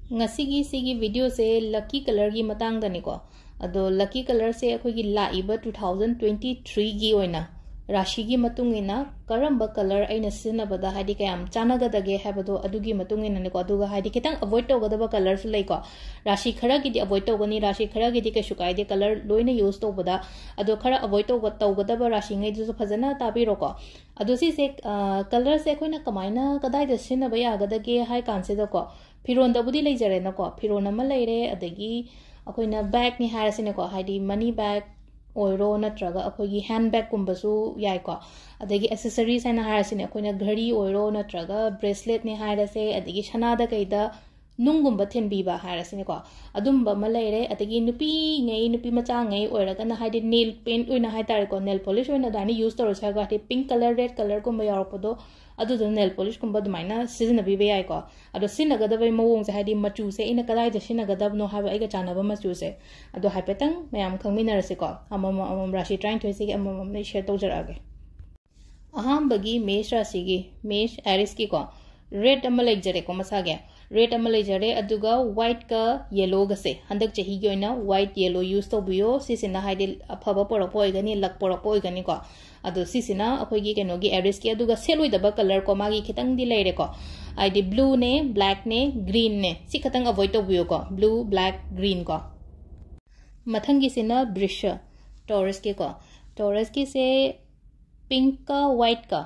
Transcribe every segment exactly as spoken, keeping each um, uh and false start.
ꯉꯁꯤꯒꯤ ꯁꯤꯒꯤ videoꯁꯦ lucky colorꯒꯤ ꯃꯇꯥꯡꯗꯅꯤꯀꯣ꯫ ꯑꯗꯣ lucky colorꯁꯦ ꯑꯩꯈꯣꯏꯒꯤ ꯂꯥꯛꯏꯕ two thousand twenty threeꯒꯤ ꯑꯣꯏꯅ ꯔꯥꯁꯤꯒꯤ ꯃꯇꯨꯡ ꯏꯟꯅ ꯀꯔꯝꯕ color ꯑꯩꯅ ꯁꯤꯖꯤꯟꯅꯕꯗ ꯍꯥꯏꯗꯤ ꯀꯌꯥꯝ ꯆꯥꯟꯅꯒꯗꯒꯦ ꯍꯥꯏꯕꯗꯣ ꯑꯗꯨꯒꯤ ꯃꯇꯨꯡ ꯏꯟꯅꯅꯤꯀꯣ꯫ ꯑꯗꯨꯒ ꯍꯥꯏꯗꯤ ꯈꯤꯇꯪ avoid ꯇꯧꯒꯗꯕ colorꯁꯨ ꯂꯩꯀꯣ꯫ ꯔꯥꯁꯤ ꯈꯔꯒꯤꯗꯤ avoid ꯇꯧꯒꯅꯤ, ꯔꯥꯁꯤ ꯈꯔꯒꯤꯗꯤ ꯀꯩꯁꯨ ꯀꯥꯏꯗꯦ color ꯂꯣꯏꯅ use ꯇꯧꯕꯗ꯫ ꯑꯗꯣ ꯈꯔ avoid ꯇꯧꯕ, ꯇꯧꯒꯗꯕ ꯔꯥꯁꯤꯉꯩꯗꯨꯁꯨ ꯐꯖꯅ ꯇꯥꯕꯤꯔꯣꯀꯣ꯫ ꯑꯗꯣ ꯁꯤꯁꯦ, ꯑ, colorꯁꯦ ꯑꯩꯈꯣꯏꯅ ꯀꯃꯥꯏꯅ ꯀꯗꯥꯏꯗ ꯁꯤꯖꯤꯟꯅꯕ ꯌꯥꯒꯗꯒꯦ ꯍꯥꯏ ꯀꯥꯟꯁꯤꯗꯀꯣ, ꯐꯤꯔꯣꯟꯗꯕꯨꯗꯤ ꯂꯩꯖꯔꯦꯅꯀꯣ꯫ ꯐꯤꯔꯣꯟ ꯑꯃ ꯂꯩꯔꯦ, ꯑꯗꯒꯤ ꯑꯩꯈꯣꯏꯅ bagꯅꯤ ꯍꯥꯏꯔꯁꯤꯅꯦꯀꯣ, ꯍꯥꯏꯗꯤ money bag ꯑꯣꯏꯔꯣ, ꯅꯠꯇ꯭ꯔꯒ ꯑꯩꯈꯣꯏꯒꯤ handbagꯀꯨꯝꯕꯁꯨ ꯌꯥꯏꯀꯣ꯫ ꯑꯗꯒꯤ accessories ꯍꯥꯏꯅ ꯍꯥꯏꯔꯁꯤꯅꯦ, ꯑꯩꯈꯣꯏꯅ ꯘꯔꯤ ꯑꯣꯏꯔꯣ, ꯅꯠꯇ꯭ꯔꯒ braceletꯅꯦ ꯍꯥꯏꯔꯁꯦ, ꯑꯗꯒꯤ ꯁꯅꯥꯗ ꯀꯩꯗ ꯅꯨꯡꯒꯨꯝꯕ ꯊꯤꯟꯕꯤꯕ ꯍꯥꯏꯔꯁꯤꯅꯦꯀꯣ꯫ ꯑꯗꯨꯝꯕ ꯑꯃ ꯂꯩꯔꯦ꯫ ꯑꯗꯒꯤ ꯅꯨꯄꯤꯉꯩ, ꯅꯨꯄꯤ ꯃꯆꯥꯉꯩ ꯑꯣꯏꯔꯒꯅ ꯍꯥꯏꯗꯤ nail paint ꯑꯣꯏꯅ ꯍꯥꯏꯇꯥꯔꯦꯀꯣ, nail polish ꯑꯣꯏꯅ ꯑꯗꯨꯃꯥꯏꯅ use ꯇꯧꯔꯁꯦ ꯍꯥꯏꯕ, ꯍꯥꯏꯗꯤ pink color, red colorꯒꯨꯝꯕ ꯌꯥꯎꯔꯛꯄꯗꯣ, ꯑꯗꯨꯗꯨꯅ nail polishꯀꯨꯝꯕ ꯑꯗꯨꯃꯥꯏꯅ ꯁꯤꯖꯤꯟꯅꯕꯤꯕ ꯌꯥꯏꯀꯣ꯫ ꯑꯗꯣ ꯁꯤꯖꯤꯟꯅꯒꯗꯕꯒꯤ ꯃꯑꯣꯡꯁꯦ ꯍꯥꯏꯗꯤ ꯃꯆꯨꯁꯦ ꯑꯩꯅ ꯀꯗꯥꯏꯗ ꯁꯤꯖꯤꯟꯅꯒꯗꯕꯅꯣ ꯍꯥꯏꯕ ꯑꯩꯒ ꯆꯥꯟꯅꯕ ꯃꯆꯨꯁꯦ, ꯑꯗꯣ ꯍꯥꯏꯐꯦꯠꯇꯪ ꯃꯌꯥꯝ ꯈꯪꯃꯤꯟꯅꯔꯁꯤꯀꯣ꯫ ꯑꯃꯃꯝ ꯑꯃꯃꯝ ꯔꯥꯁꯤ ꯇꯔꯥꯅꯤꯊꯣꯏꯁꯤꯒꯤ ꯑꯃꯃꯝ ꯑꯩ share ꯇꯧꯖꯔꯛꯑꯒꯦ꯫ ꯑꯍꯥꯟꯕꯒꯤ ꯃꯦꯁ ꯔꯥꯁꯤꯒꯤ, ꯃꯦꯁ ꯑꯦꯔꯤꯁꯀꯤꯀꯣ, red ꯑꯃ ꯂꯩꯖꯔꯦꯀꯣ ꯃꯁꯥꯒꯤ꯫ Red ꯑꯃ ꯂꯩꯖꯔꯦ, ꯑꯗꯨꯒ whiteꯀ yellowꯒꯁꯦ, ꯍꯟꯗꯛ ꯆꯍꯤꯒꯤ ꯑꯣꯏꯅ white yellow use ꯇꯧꯕꯤꯌꯣ꯫ ꯁꯤꯁꯤꯅ ꯍꯥꯏꯗꯤ ꯑꯐꯕ ꯄꯣꯔꯛꯄ ꯑꯣꯏꯒꯅꯤ, luck ꯄꯣꯔꯛꯄ ꯑꯣꯏꯒꯅꯤꯀꯣ꯫ ꯑꯗꯣ ꯁꯤꯁꯤꯅ ꯑꯩꯈꯣꯏꯒꯤ ꯀꯩꯅꯣꯒꯤ ꯑꯦꯔꯤꯁꯀꯤ, ꯑꯗꯨꯒ ꯁꯦꯠꯂꯣꯏꯗꯕ colorꯀꯣ, ꯃꯥꯒꯤ ꯈꯤꯇꯪꯗꯤ ꯂꯩꯔꯦꯀꯣ, ꯍꯥꯏꯗꯤ blueꯅꯦ, blackꯅꯦ, greenꯅꯦ, ꯁꯤ ꯈꯇꯪ avoid ꯇꯧꯕꯤꯌꯨꯀꯣ, blue, black, greenꯀꯣ꯫ ꯃꯊꯪꯒꯤꯁꯤꯅ ꯕ꯭ꯔꯤꯁ, Taurusꯀꯤꯀꯣ꯫ Taurusꯀꯤꯁꯦ pinkꯀ whiteꯀ,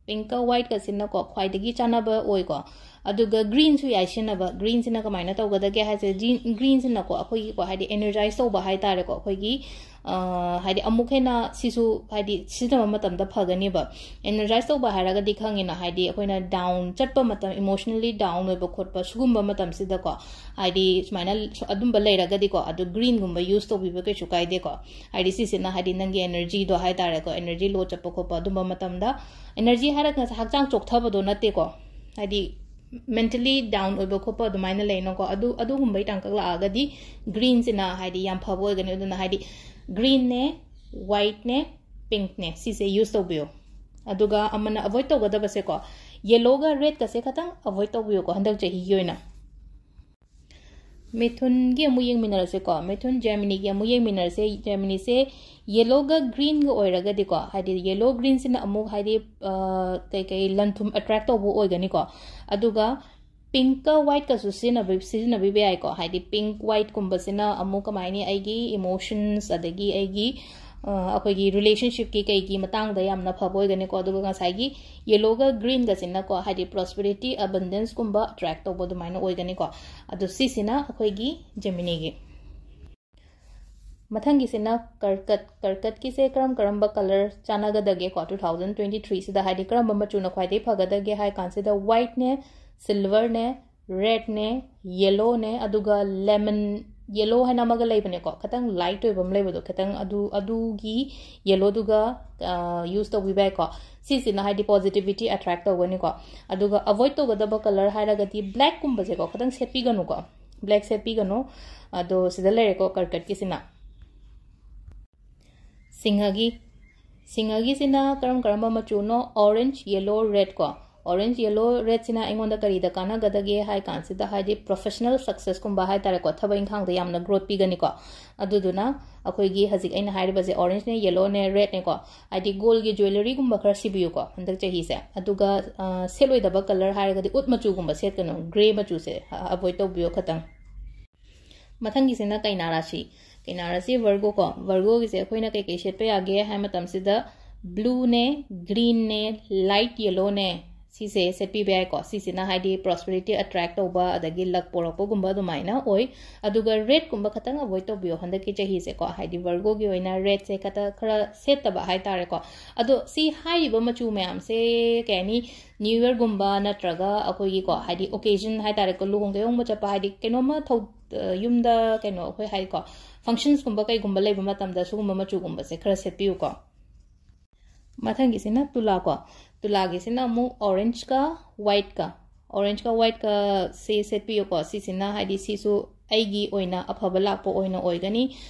pinkꯀ whiteꯀꯁꯤꯅꯀꯣ ꯈ꯭ꯋꯥꯏꯗꯒꯤ ꯆꯥꯟꯅꯕ ꯑꯣꯏꯀꯣ꯫ ꯑꯗꯨꯒ greenꯁꯨ ꯌꯥꯏ ꯁꯤꯖꯤꯟꯅꯕ꯫ Greenꯁꯤꯅ ꯀꯃꯥꯏꯅ ꯇꯧꯒꯗꯒꯦ ꯍꯥꯏꯁꯦ, green, greenꯁꯤꯅꯀꯣ ꯑꯩꯈꯣꯏꯒꯤꯀꯣ ꯍꯥꯏꯗꯤ energize ꯇꯧꯕ ꯍꯥꯏꯇꯥꯔꯦꯀꯣ, ꯑꯩꯈꯣꯏꯒꯤ, ꯑ, ꯍꯥꯏꯗꯤ ꯑꯃꯨꯛ ꯍꯦꯟꯅ ꯁꯤꯁꯨ ꯍꯥꯏꯗꯤ ꯁꯤꯖꯤꯟꯅꯕ ꯃꯇꯝꯗ ꯐꯒꯅꯦꯕ꯫ Energize ꯇꯧꯕ ꯍꯥꯏꯔꯒꯗꯤ ꯈꯪꯉꯤꯅ, ꯍꯥꯏꯗꯤ ꯑꯩꯈꯣꯏꯅ down ꯆꯠꯄ ꯃꯇꯝ, emotionally down ꯑꯣꯏꯕ ꯈꯣꯠꯄ ꯁꯤꯒꯨꯝꯕ ꯃꯇꯝꯁꯤꯗꯀꯣ, ꯍꯥꯏꯗꯤ ꯁꯨꯃꯥꯏꯅ ꯑꯗꯨꯝꯕ ꯂꯩꯔꯒꯗꯤꯀꯣ, ꯑꯗꯨ greenꯒꯨꯝꯕ use ꯇꯧꯕꯤꯕ ꯀꯩꯁꯨ ꯀꯥꯏꯗꯦꯀꯣ꯫ ꯍꯥꯏꯗꯤ ꯁꯤꯁꯤꯅ ꯍꯥꯏꯗꯤ ꯅꯪꯒꯤ energyꯗꯣ ꯍꯥꯏꯇꯥꯔꯦꯀꯣ, energy low ꯆꯠꯄ ꯈꯣꯠꯄ ꯑꯗꯨꯝꯕ ꯃꯇꯝꯗ, energy ꯍꯥꯏꯔꯒ ꯍꯛꯆꯥꯡ ꯆꯣꯛꯊꯕꯗꯣ ꯅꯠꯇꯦꯀꯣ, ꯍꯥꯏꯗꯤ mentally down ꯑꯣꯏꯕ ꯈꯣꯠꯄ ꯑꯗꯨꯃꯥꯏꯅ ꯂꯩꯅꯀꯣ, ꯑꯗꯨ, ꯑꯗꯨꯒꯨꯝꯕꯒꯤ ꯇꯥꯡꯀꯛ ꯂꯥꯛꯑꯒꯗꯤ greenꯁꯤꯅ ꯍꯥꯏꯗꯤ ꯌꯥꯝ ꯐꯕ ꯑꯣꯏꯒꯅꯤ꯫ ꯑꯗꯨꯅ ꯍꯥꯏꯗꯤ greenꯅꯦ, whiteꯅꯦ, pinkꯅꯦ, ꯁꯤꯁꯦ use ꯇꯧꯕꯤꯌꯨ꯫ ꯑꯗꯨꯒ ꯑꯃꯅ avoid ꯇꯧꯒꯗꯕꯁꯦꯀꯣ, yellowꯒ redꯀꯁꯦ ꯈꯇꯪ avoid ꯇꯧꯕꯤꯌꯨꯀꯣ ꯍꯟꯗꯛ ꯆꯍꯤꯒꯤ ꯑꯣꯏꯅ꯫ ꯃꯤꯊꯨꯟꯒꯤ ꯑꯃꯨꯛ ꯌꯦꯡꯃꯤꯟꯅꯔꯁꯦꯀꯣ꯫ ꯃꯤꯊꯨꯟ, ꯖꯦꯃꯤꯅꯤꯒꯤ ꯑꯃꯨꯛ ꯌꯦꯡꯃꯤꯟꯅꯔꯁꯦ꯫ ꯖꯦꯃꯤꯅꯤꯁꯦ ꯌꯦꯂꯣꯒ ꯒ꯭ꯔꯤꯟꯒ ꯑꯣꯏꯔꯒꯗꯤꯀꯣ, ꯍꯥꯏꯗꯤ ꯌꯦꯂꯣ ꯒ꯭ꯔꯤꯟꯁꯤꯅ ꯑꯃꯨꯛ ꯍꯥꯏꯗꯤ, ꯑ, ꯀꯩꯀꯩ ꯂꯟꯊꯨꯝ ꯑꯦꯇ꯭ꯔꯦꯛ ꯇꯧꯕ ꯑꯣꯏꯒꯅꯤꯀꯣ꯫ ꯑꯗꯨꯒ ꯄꯤꯡꯛꯀ ꯋꯥꯏꯠꯀꯁꯨ ꯁꯤꯖꯤꯟꯅꯕ-, ꯁꯤꯖꯤꯟꯅꯕꯤꯕ ꯌꯥꯏꯀꯣ꯫ ꯍꯥꯏꯗꯤ ꯄꯤꯡꯛ ꯋꯥꯏꯠꯀꯨꯝꯕꯁꯤꯅ ꯑꯃꯨꯛ ꯀꯃꯥꯏꯅꯤ, ꯑꯩꯒꯤ ꯏꯃꯣꯁꯟꯁ, ꯑꯗꯒꯤ ꯑꯩꯒꯤ, ꯑ, ꯑꯩꯈꯣꯏꯒꯤ ꯔꯤꯂꯦꯁꯟꯁꯤꯞꯀꯤ ꯀꯩꯒꯤ ꯃꯇꯥꯡꯗ ꯌꯥꯝꯅ ꯐꯕ ꯑꯣꯏꯒꯅꯤꯀꯣ꯫ ꯑꯗꯨꯒ ꯉꯁꯥꯏꯒꯤ ꯌꯦꯂꯣꯒ ꯒ꯭ꯔꯤꯟꯒꯁꯤꯅꯀꯣ, ꯍꯥꯏꯗꯤ ꯄ꯭ꯔꯣꯁꯄꯦꯔꯤꯇꯤ, ꯑꯕꯟꯗꯦꯟꯁꯀꯨꯝꯕ ꯑꯦꯇ꯭ꯔꯦꯛ ꯇꯧꯕ ꯑꯗꯨꯃꯥꯏꯅ ꯑꯣꯏꯒꯅꯤꯀꯣ꯫ ꯑꯗꯣ ꯁꯤꯁꯤꯅ ꯑꯩꯈꯣꯏꯒꯤ ꯖꯦꯃꯤꯅꯤꯒꯤ꯫ ꯃꯊꯪꯒꯤꯁꯤꯅ ꯀꯔꯀꯠ꯫ ꯀꯔꯀꯠꯀꯤꯁꯦ ꯀꯔꯝ ꯀꯔꯝꯕ colour ꯆꯥꯟꯅꯒꯗꯒꯦꯀꯣ? Two thousand twenty three ꯁꯤꯗ ꯍꯥꯏꯗꯤ ꯀꯔꯝꯕ ꯃꯆꯨꯅ ꯈ꯭ꯋꯥꯏꯗꯒꯤ ꯐꯒꯗꯒꯦ ꯍꯥꯏ ꯀꯥꯟꯁꯤꯗ, ꯋꯥꯏꯠꯅꯦ, ꯁꯤꯜꯚꯔꯅꯦ, ꯔꯦꯗꯅꯦ, ꯌꯦꯂꯣꯅꯦ, ꯑꯗꯨꯒ ꯂꯦꯃꯟ ꯌꯦꯂꯣ ꯍꯥꯏꯅ ꯑꯃꯒ ꯂꯩꯕꯅꯦꯀꯣ, ꯈꯤꯇꯪ ꯂꯥꯏꯠ ꯑꯣꯏꯕ ꯑꯃ ꯂꯩꯕꯗꯣ, ꯈꯤꯇꯪ ꯑꯗꯨ, ꯑꯗꯨꯒꯤ ꯌꯦꯂꯣꯗꯨꯒ ꯌꯨꯁ ꯇꯧꯕꯤꯕ ꯌꯥꯏꯀꯣ꯫ ꯁꯤꯁꯤꯅ ꯍꯥꯏꯗꯤ ꯄꯣꯖꯤꯇꯤꯚꯤꯇꯤ ꯑꯦꯇ꯭ꯔꯦꯛ ꯇꯧꯒꯅꯤꯀꯣ꯫ ꯑꯗꯨꯒ ꯑꯦꯚꯣꯏꯗ ꯇꯧꯒꯗꯕ ꯀꯂꯔ ꯍꯥꯏꯔꯒꯗꯤ ꯕ꯭ꯂꯦꯛꯀꯨꯝꯕꯁꯦꯀꯣ, ꯈꯤꯇꯪ ꯁꯦꯠꯄꯤꯒꯅꯨꯀꯣ, ꯕ꯭ꯂꯦꯛ ꯁꯦꯠꯄꯤꯒꯅꯨ꯫ ꯑꯗꯣ ꯁꯤꯗ ꯂꯩꯔꯦꯀꯣ ꯀꯔꯀꯠꯀꯤꯁꯤꯅ꯫ ꯁꯤꯡꯍꯒꯤ, ꯁꯤꯡꯍꯒꯤꯁꯤꯅ ꯀꯔꯝ ꯀꯔꯝꯕ ꯃꯆꯨꯅꯣ? ꯑꯣꯔꯦꯟꯖ, ꯌꯦꯂꯣ, ꯔꯦꯗ ꯀꯣ꯫ ꯑꯣꯔꯦꯟꯖ, ꯌꯦꯂꯣ, ꯔꯦꯗꯁꯤꯅ ꯑꯩꯉꯣꯟꯗ ꯀꯔꯤꯗ ꯀꯥꯟꯅꯒꯗꯒꯦ ꯍꯥꯏ ꯀꯥꯟꯁꯤꯗ, ꯍꯥꯏꯗꯤ ꯄ꯭ꯔꯣꯐꯦꯁꯅꯦꯜ ꯁꯛꯁꯦꯁꯀꯨꯝꯕ ꯍꯥꯏ ꯇꯥꯔꯦꯀꯣ, ꯊꯕꯛ ꯏꯪꯈꯥꯡꯗ ꯌꯥꯝꯅ ꯒ꯭ꯔꯣꯠ ꯄꯤꯒꯅꯤꯀꯣ꯫ ꯑꯗꯨꯗꯨꯅ ꯑꯩꯈꯣꯏꯒꯤ ꯍꯧꯖꯤꯛ ꯑꯩꯅ ꯍꯥꯏꯔꯤꯕꯁꯦ, ꯑꯣꯔꯦꯟꯖꯅꯦ, ꯌꯦꯂꯣꯅꯦ, ꯔꯦꯗꯅꯦꯀꯣ, ꯍꯥꯏꯗꯤ ꯒꯣꯜꯒꯤ ꯖ꯭ꯋꯦꯂꯔꯤꯒꯨꯝꯕ ꯈꯔ ꯁꯤꯕꯤꯌꯨꯀꯣ ꯍꯟꯗꯛ ꯆꯍꯤꯁꯦ꯫ ꯑꯗꯨꯒ, ꯑ, ꯁꯦꯠꯂꯣꯏꯗꯕ ꯀꯂꯔ ꯍꯥꯏꯔꯒꯗꯤ ꯎꯠ ꯃꯆꯨꯒꯨꯝꯕ ꯁꯦꯠꯀꯅꯨ, ꯒ꯭ꯔꯦ ꯃꯆꯨꯁꯦ ꯑꯦꯚꯣꯏꯗ ꯇꯧꯕꯤꯌꯣ ꯈꯇꯪ꯫ ꯃꯊꯪꯒꯤꯁꯤꯅ ꯀꯩꯅꯥ ꯔꯥꯁꯤ꯫ ꯀꯩꯅꯥ ꯔꯥꯁꯤ ꯚꯔꯒꯣ ꯀꯣ꯫ ꯚꯔꯒꯣꯒꯤꯁꯦ ꯑꯩꯈꯣꯏꯅ ꯀꯩꯀꯩ ꯁꯦꯠꯄ ꯌꯥꯒꯦ ꯍꯥꯏ ꯃꯇꯝꯁꯤꯗ, ꯕ꯭ꯂꯨꯅꯦ, ꯒ꯭ꯔꯤꯟꯅꯦ, ꯂꯥꯏꯠ ꯌꯦꯂꯣꯅꯦ, ꯁꯤꯁꯦ ꯁꯦꯠꯄꯤꯕ ꯌꯥꯏꯀꯣ꯫ ꯁꯤꯁꯤꯅ ꯍꯥꯏꯗꯤ ꯄ꯭ꯔꯣꯁꯄꯦꯔꯤꯇꯤ ꯑꯦꯇ꯭ꯔꯦꯛ ꯇꯧꯕ, ꯑꯗꯒꯤ ꯂꯛ ꯄꯣꯔꯛꯄꯒꯨꯝꯕ ꯑꯗꯨꯃꯥꯏꯅ ꯑꯣꯏ꯫ ꯑꯗꯨꯒ ꯔꯦꯗꯀꯨꯝꯕ ꯈꯇꯪ ꯑꯦꯚꯣꯏꯗ ꯇꯧꯕꯤꯌꯣ ꯍꯟꯗꯛꯀꯤ ꯆꯍꯤꯁꯦꯀꯣ꯫ ꯍꯥꯏꯗꯤ ꯚꯔꯒꯣꯒꯤ ꯑꯣꯏꯅ ꯔꯦꯗꯁꯦ ꯈꯇ ꯈꯔ ꯁꯦꯠꯇꯕ ꯍꯥꯏ ꯇꯥꯔꯦꯀꯣ꯫ ꯑꯗꯣ ꯁꯤ ꯍꯥꯏꯔꯤꯕ ꯃꯆꯨ ꯃꯌꯥꯝꯁꯦ ꯀꯩ ꯍꯥꯏꯅꯤ, ꯅ꯭ꯌꯨ ꯌꯔꯒꯨꯝꯕ ꯅꯠꯇ꯭ꯔꯒ ꯑꯩꯈꯣꯏꯒꯤꯀꯣ, ꯍꯥꯏꯗꯤ ꯑꯣꯀꯦꯖꯟ ꯍꯥꯏ ꯇꯥꯔꯦꯀꯣ, ꯂꯨꯍꯣꯡ ꯀꯩꯍꯣꯡꯕ ꯆꯠꯄ, ꯍꯥꯏꯗꯤ ꯀꯩꯅꯣꯝꯃ ꯊꯧ-, ꯌꯨꯝꯗ ꯀꯩꯅꯣ ꯑꯩꯈꯣꯏ ꯍꯥꯏꯀꯣ, ꯐꯪꯁꯟꯁꯀꯨꯝꯕ ꯀꯩꯒꯨꯝꯕ ꯂꯩꯕ ꯃꯇꯝꯗ ꯁꯤꯒꯨꯝꯕ ꯃꯆꯨꯒꯨꯝꯕꯁꯦ ꯈꯔ ꯁꯦꯠꯄꯤꯌꯨꯀꯣ꯫ ꯃꯊꯪꯒꯤꯁꯤꯅ ꯇꯨꯂꯥ ꯀꯣ꯫ ꯇꯨꯂꯥꯒꯤꯁꯤꯅ ꯑꯃꯨꯛ ꯑꯣꯔꯦꯟꯖꯀ ꯋꯥꯏꯠꯀ, ꯑꯣꯔꯦꯟꯖꯀ ꯋꯥꯏꯠꯀ ꯁꯤ ꯁꯦꯠꯄꯤꯌꯨꯀꯣ꯫ ꯁꯤꯁꯤꯅ ꯍꯥꯏꯗꯤ ꯁꯤꯁꯨ ꯑꯩꯒꯤ ꯑꯣꯏꯅ ꯑꯐꯕ ꯂꯥꯛꯄ ꯑꯣꯏꯅ ꯑꯣꯏꯒꯅꯤ꯫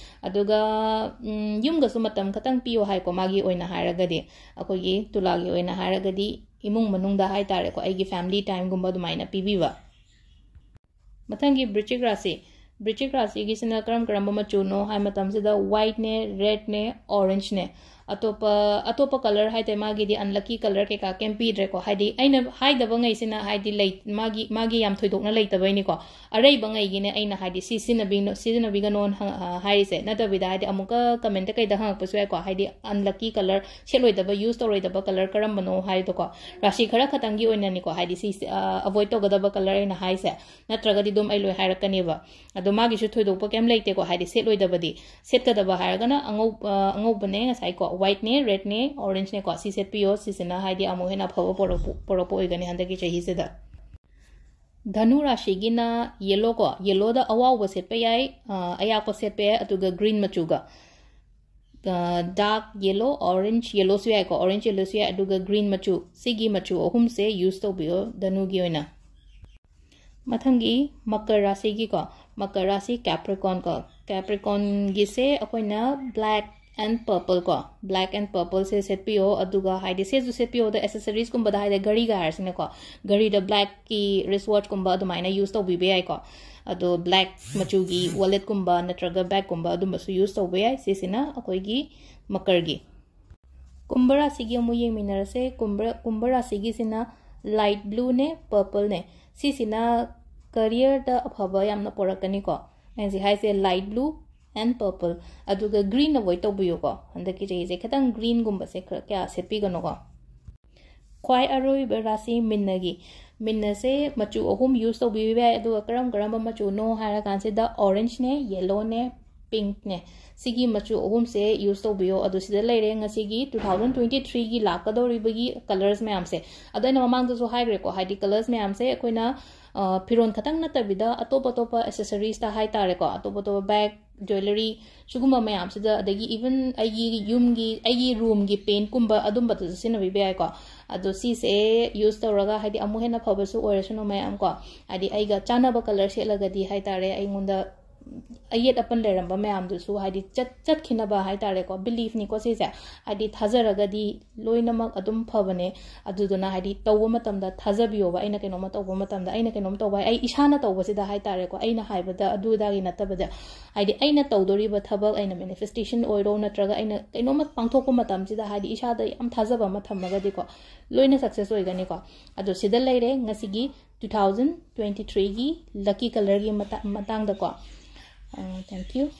ꯑꯗꯨꯒ, ꯎꯝ, ꯌꯨꯝꯒꯁꯨ ꯃꯇꯝ ꯈꯇꯪ ꯄꯤꯌꯣ ꯍꯥꯏꯀꯣ, ꯃꯥꯒꯤ ꯑꯣꯏꯅ ꯍꯥꯏꯔꯒꯗꯤ, ꯑꯩꯈꯣꯏꯒꯤ ꯇꯨꯂꯥꯒꯤ ꯑꯣꯏꯅ ꯍꯥꯏꯔꯒꯗꯤ ꯏꯃꯨꯡ ꯃꯅꯨꯡꯗ ꯍꯥꯏ ꯇꯥꯔꯦꯀꯣ, ꯑꯩꯒꯤ ꯐꯦꯃꯤꯂꯤ ꯇꯥꯏꯝꯒꯨꯝꯕ ꯑꯗꯨꯃꯥꯏꯅ ꯄꯤꯕꯤꯕ꯫ ꯃꯊꯪꯒꯤ ꯕ꯭ꯔꯤꯆꯤꯛ ꯔꯥꯁꯤ꯫ ꯕ꯭ꯔꯤꯆꯤꯛ ꯔꯥꯁꯤꯒꯤꯁꯤꯅ ꯀꯔꯝ ꯀꯔꯝꯕ ꯃꯆꯨꯅꯣ ꯍꯥꯏ ꯃꯇꯝꯁꯤꯗ white ꯅꯦ, red ꯅꯦ, orange ꯅꯦ꯫ ꯑꯇꯣꯞꯄ ꯑꯇꯣꯞꯄ ꯀꯂꯔ ꯍꯥꯏꯇꯥꯔꯦ, ꯃꯥꯒꯤꯗꯤ unlucky colour ꯀꯩꯀꯥ ꯀꯩꯝ ꯄꯤꯗ꯭ꯔꯦꯀꯣ꯫ ꯍꯥꯏꯗꯤ ꯑꯩꯅ ꯍꯥꯏꯗꯕ ꯉꯩꯁꯤꯅ ꯍꯥꯏꯗꯤ ꯂꯩ, ꯃꯥꯒꯤ ꯃꯥꯒꯤ ꯌꯥꯝ ꯊꯣꯏꯗꯣꯛꯅ ꯂꯩꯇꯕꯩꯅꯤꯀꯣ꯫ ꯑꯔꯩꯕ ꯉꯩꯒꯤꯅꯦ ꯑꯩꯅ ꯍꯥꯏꯗꯤ ꯁꯤ ꯁꯤꯖꯤꯟꯅꯕꯤꯅꯣ, ꯁꯤꯖꯤꯟꯅꯕꯤꯒꯅꯣꯅ ꯍꯪ-, ꯑ, ꯍꯥꯏꯔꯤꯁꯦ꯫ ꯅꯠꯇꯕꯤꯗ ꯍꯥꯏꯗꯤ ꯑꯃꯨꯛꯀ comment ꯀꯩꯗ ꯍꯪꯉꯛꯄꯁꯨ ꯌꯥꯏꯀꯣ꯫ ꯍꯥꯏꯗꯤ unlucky colour, ꯁꯦꯠꯂꯣꯏꯗꯕ, use ꯇꯧꯔꯣꯏꯗꯕ colour ꯀꯔꯝꯕꯅꯣ ꯍꯥꯏꯗꯣꯀꯣ꯫ ꯔꯥꯁꯤ ꯈꯔ ꯈꯛꯇꯪꯒꯤ ꯑꯣꯏꯅꯅꯤꯀꯣ, ꯍꯥꯏꯗꯤ ꯁꯤ, ꯑ, avoid ꯇꯧꯒꯗꯕ colour ꯑꯩꯅ ꯍꯥꯏꯁꯦ꯫ ꯅꯠꯇ꯭ꯔꯒꯗꯤ ꯑꯗꯨꯝ ꯑꯩ ꯂꯣꯏ ꯍꯥꯏꯔꯛꯀꯅꯦꯕ꯫ ꯑꯗꯣ ꯃꯥꯒꯤꯁꯨ ꯊꯣꯏꯗꯣꯛꯄ ꯀꯩꯝ ꯂꯩꯇꯦꯀꯣ, ꯍꯥꯏꯗꯤ ꯁꯦꯠꯂꯣꯏꯗꯕꯗꯤ꯫ ꯁꯦꯠꯀꯗꯕ ꯍꯥꯏꯔꯒꯅ ꯑꯉꯧ-, ꯑ, ꯑꯉꯧꯕꯅꯦ ꯉꯁꯥꯏꯀꯣ, white ꯅꯦ, red ꯅꯦ, orange ꯅꯦꯀꯣ꯫ ꯁꯤ ꯁꯦꯠꯄꯤꯌꯣ, ꯁꯤꯁꯤꯅ ꯍꯥꯏꯗꯤ ꯑꯃꯨꯛ ꯍꯦꯟꯅ ꯑꯐꯕ ꯄꯣꯔꯛꯄ, ꯄꯣꯔꯛꯄ ꯑꯣꯏꯒꯅꯤ ꯍꯟꯗꯛꯀꯤ ꯆꯍꯤꯁꯤꯗ꯫ ꯙꯅꯨ ꯔꯥꯁꯤꯒꯤꯅ yellow ꯀꯣ, yellow ꯗ ꯑꯋꯥꯎꯕ ꯁꯦꯠꯄ ꯌꯥꯏ, ꯑ, ꯑꯌꯥꯛꯄ ꯁꯦꯠꯄ ꯌꯥꯏ, ꯑꯗꯨꯒ green ꯃꯆꯨꯒ꯫ ꯑ, dark yellow, orange yellow ꯁꯨ ꯌꯥꯏꯀꯣ, orange yellow ꯁꯨ ꯌꯥꯏ, ꯑꯗꯨꯒ green ꯃꯆꯨ, ꯁꯤꯒꯤ ꯃꯆꯨ ꯑꯍꯨꯝꯁꯦ use ꯇꯧꯕꯤꯌꯣ ꯙꯅꯨꯒꯤ ꯑꯣꯏꯅ꯫ ꯃꯊꯪꯒꯤ ꯃꯀꯔ ꯔꯥꯁꯤꯒꯤꯀꯣ, ꯃꯀꯔ ꯔꯥꯁꯤ Capricorn ꯀꯣ, Capricorn ꯒꯤꯁꯦ ꯑꯩꯈꯣꯏꯅ black and purple ꯀꯣ, black and purple ꯁꯦ ꯁꯦꯠꯄꯤꯌꯣ꯫ ꯑꯗꯨꯒ ꯍꯥꯏꯗꯤ ꯁꯦꯠꯁꯨ ꯁꯦꯠꯄꯤꯌꯣꯗ accessories ꯀꯨꯝꯕꯗ ꯍꯥꯏꯗꯤ ꯘꯔꯤꯒ ꯍꯥꯏꯔꯁꯤꯅꯦꯀꯣ, ꯘꯔꯤꯗ black ꯀꯤ wrist watch ꯀꯨꯝꯕ ꯑꯗꯨꯃꯥꯏꯅ use ꯇꯧꯕꯤꯕ ꯌꯥꯏꯀꯣ꯫ ꯑꯗꯣ black ꯃꯆꯨꯒꯤ wallet ꯀꯨꯝꯕ ꯅꯠꯇ꯭ꯔꯒ bag ꯀꯨꯝꯕ ꯑꯗꯨꯝꯕꯁꯨ use ꯇꯧꯕ ꯌꯥꯏ꯫ ꯁꯤꯁꯤꯅ ꯑꯩꯈꯣꯏꯒꯤ ꯃꯀꯔꯒꯤ꯫ ꯀꯨꯝꯚ ꯔꯥꯁꯤꯒꯤ ꯑꯃꯨꯛ ꯌꯦꯡꯃꯤꯟꯅꯔꯁꯦ꯫ ꯀꯨꯝꯚ, ꯀꯨꯝꯚ ꯔꯥꯁꯤꯒꯤꯁꯤꯅ light blue ꯅꯦ, purple ꯅꯦ꯫ ꯁꯤꯁꯤꯅ career ꯗ ꯑꯐꯕ ꯌꯥꯝꯅ ꯄꯣꯔꯛꯀꯅꯤꯀꯣ꯫ ꯑꯩꯅ ꯍꯧꯖꯤꯛ ꯍꯥꯏꯁꯦ light blue and purple꯫ ꯑꯗꯨꯒ green avoid ꯇꯧꯕꯤꯌꯨꯀꯣ꯫ ꯍꯟꯗꯛꯀꯤ ꯆꯍꯤꯁꯦ ꯈꯤꯇꯪ green ꯒꯨꯝꯕꯁꯦ ꯈꯔ ꯀꯌꯥ ꯁꯦꯠꯄꯤꯒꯅꯨꯀꯣ꯫ ꯈ꯭ꯋꯥꯏ ꯑꯔꯣꯏꯕ ꯔꯥꯁꯤ ꯃꯤꯟꯅꯒꯤ꯫ ꯃꯤꯟꯅꯁꯦ ꯃꯆꯨ ꯑꯍꯨꯝ use ꯇꯧꯕꯤꯕ ꯌꯥꯏ, ꯑꯗꯨꯒ ꯀꯔꯝ ꯀꯔꯝꯕ ꯃꯆꯨꯅꯣ ꯍꯥꯏꯔꯀꯥꯟꯁꯤꯗ orange ꯅꯦ, yellow ꯅꯦ, pink ꯅꯦ꯫ ꯁꯤꯒꯤ ꯃꯆꯨ ꯑꯍꯨꯝꯁꯦ use ꯇꯧꯕꯤꯌꯣ꯫ ꯑꯗꯣ ꯁꯤꯗ ꯂꯩꯔꯦ ꯉꯁꯤꯒꯤ two thousand twenty three ꯒꯤ ꯂꯥꯛꯀꯗꯧꯔꯤꯕꯒꯤ colours ꯃꯌꯥꯝꯁꯦ꯫ ꯑꯗꯣ ꯑꯩꯅ ꯃꯃꯥꯡꯗꯁꯨ ꯍꯥꯏꯈ꯭ꯔꯦꯀꯣ, ꯍꯥꯏꯗꯤ colours ꯃꯌꯥꯝꯁꯦ ꯑꯩꯈꯣꯏꯅ, ꯑ, ꯐꯤꯔꯣꯟ ꯈꯛꯇꯪ ꯅꯠꯇꯕꯤꯗ ꯑꯇꯣꯞ ꯑꯇꯣꯞꯄ accessories ꯇ ꯍꯥꯏꯇꯥꯔꯦꯀꯣ, ꯑꯇꯣꯞ ꯑꯇꯣꯞꯄ bag, jewellery, ꯁꯤꯒꯨꯝꯕ ꯃꯌꯥꯝꯁꯤꯗ, ꯑꯗꯒꯤ even ꯑꯩꯒꯤ ꯌꯨꯝꯒꯤ, ꯑꯩꯒꯤ room ꯒꯤ paint ꯀꯨꯝꯕ ꯑꯗꯨꯝꯕꯗꯁꯨ ꯁꯤꯖꯤꯟꯅꯕꯤꯕ ꯌꯥꯏꯀꯣ꯫ ꯑꯗꯣ ꯁꯤꯁꯦ use ꯇꯧꯔꯒ ꯍꯥꯏꯗꯤ ꯑꯃꯨꯛ ꯍꯦꯟꯅ ꯐꯕꯁꯨ ꯑꯣꯏꯔꯁꯅꯨ ꯃꯌꯥꯝ ꯀꯣ, ꯍꯥꯏꯗꯤ ꯑꯩꯒ ꯆꯥꯟꯅꯕ colour ꯁꯦꯠꯂꯒꯗꯤ ꯍꯥꯏꯇꯥꯔꯦ, ꯑꯩꯉꯣꯟꯗ ꯑꯌꯦꯠ ꯑꯄꯟ ꯂꯩꯔꯝꯕ ꯃꯌꯥꯝꯗꯨꯁꯨ ꯍꯥꯏꯗꯤ ꯆꯠ ꯆꯠꯈꯤꯅꯕ ꯍꯥꯏꯇꯥꯔꯦꯀꯣ, ꯕꯤꯂꯤꯐꯅꯤꯀꯣ ꯁꯤꯁꯦ꯫ ꯍꯥꯏꯗꯤ ꯊꯥꯖꯔꯒꯗꯤ ꯂꯣꯏꯅꯃꯛ ꯑꯗꯨꯝ ꯐꯕꯅꯦ꯫ ꯑꯗꯨꯗꯨꯅ ꯍꯥꯏꯗꯤ ꯇꯧꯕ ꯃꯇꯝꯗ ꯊꯥꯖꯕꯤꯌꯣꯕ꯫ ꯑꯩꯅ ꯀꯩꯅꯣꯝꯃ ꯇꯧꯕ ꯃꯇꯝꯗ, ꯑꯩꯅ ꯀꯩꯅꯣꯝ ꯇꯧꯕ ꯍꯥꯏ, ꯑꯩ ꯏꯁꯥꯅ ꯇꯧꯕꯁꯤꯗ ꯍꯥꯏꯇꯥꯔꯦꯀꯣ, ꯑꯩꯅ ꯍꯥꯏꯕꯗ ꯑꯗꯨ ꯑꯗꯥꯒꯤ ꯅꯠꯇꯕꯗ, ꯍꯥꯏꯗꯤ ꯑꯩꯅ ꯇꯧꯗꯣꯔꯤꯕ ꯊꯕꯛ, ꯑꯩꯅ ꯃꯦꯅꯤꯐꯦꯁꯇꯦꯁꯟ ꯑꯣꯏꯔꯣ, ꯅꯠꯇ꯭ꯔꯒ ꯑꯩꯅ ꯀꯩꯅꯣꯝꯃ ꯄꯥꯡꯊꯣꯛꯄ ꯃꯇꯝꯁꯤꯗ ꯍꯥꯏꯗꯤ ꯏꯁꯥꯗ ꯌꯥꯝ ꯊꯥꯖꯕ ꯑꯃ ꯊꯝꯃꯒꯗꯤꯀꯣ, ꯂꯣꯏꯅ ꯁꯛꯁꯦꯁ ꯑꯣꯏꯒꯅꯤꯀꯣ꯫ ꯑꯗꯣ ꯁꯤꯗ ꯂꯩꯔꯦ ꯉꯁꯤꯒꯤ two thousand twenty threeꯒꯤ lucky colorꯒꯤ ꯃꯇꯥꯡꯗꯀꯣ꯫ Thank you꯫